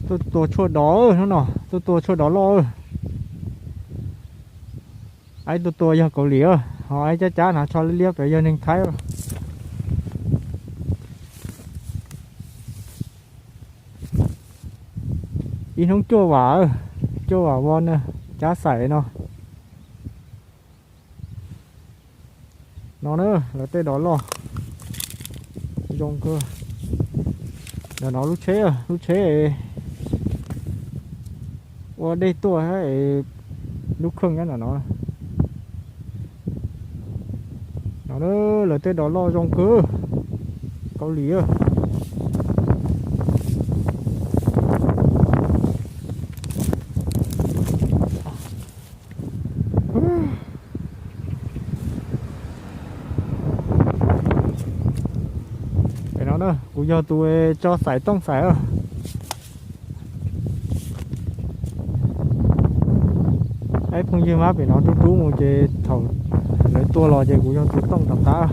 Tuaj tua tshuaj dov hnub no, tuaj tua tshuaj dov loj. Ib tug tua yog Kaus Lim, ho ib cab cab hnav tsho liab liab pem yog neeg Thaib. Ib hnub cuaj vam, cuaj vam voj na, cab xaim no. No na, lawv tej dov loj zoo kawg. Ntawm no lub tsheb, lub tsheb ua dej tuaj, lub kheej nyob ntawm no. No, lawv tej dov loj zoo kawg, Kaus Lim. Pem no kuv yog tus tso xaim tooj xaim. Ib phooj ywg mab pem no rub rub mus ces thaum lawv tua los ces kuv yog tus tooj rov qab.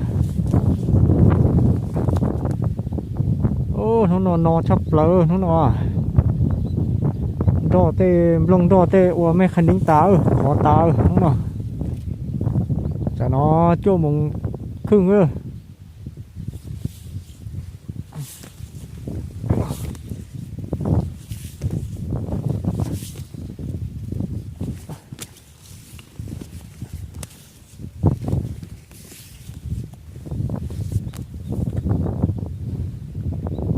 Hnub no no tshaj plaws hnub no. Nroj tej, nplooj nroj tej ua mej qha neeb tas, khov tas hnub no. Tsam no cuaj moos kheej.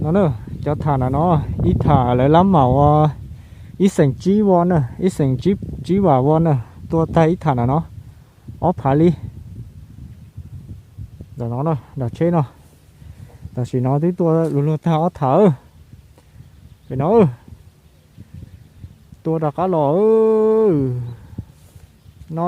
No na, cov tham ntawm no, ib tham lawv lab mam ua ib xeem tsib voj na, ib xeem tsib vam voj na, tua tag ib tham ntawm no ob phav li. Ntawm no, nram tsheb no, tam sim no twb tua luag luag tag ob tham. Pem no, tua rov qab los no.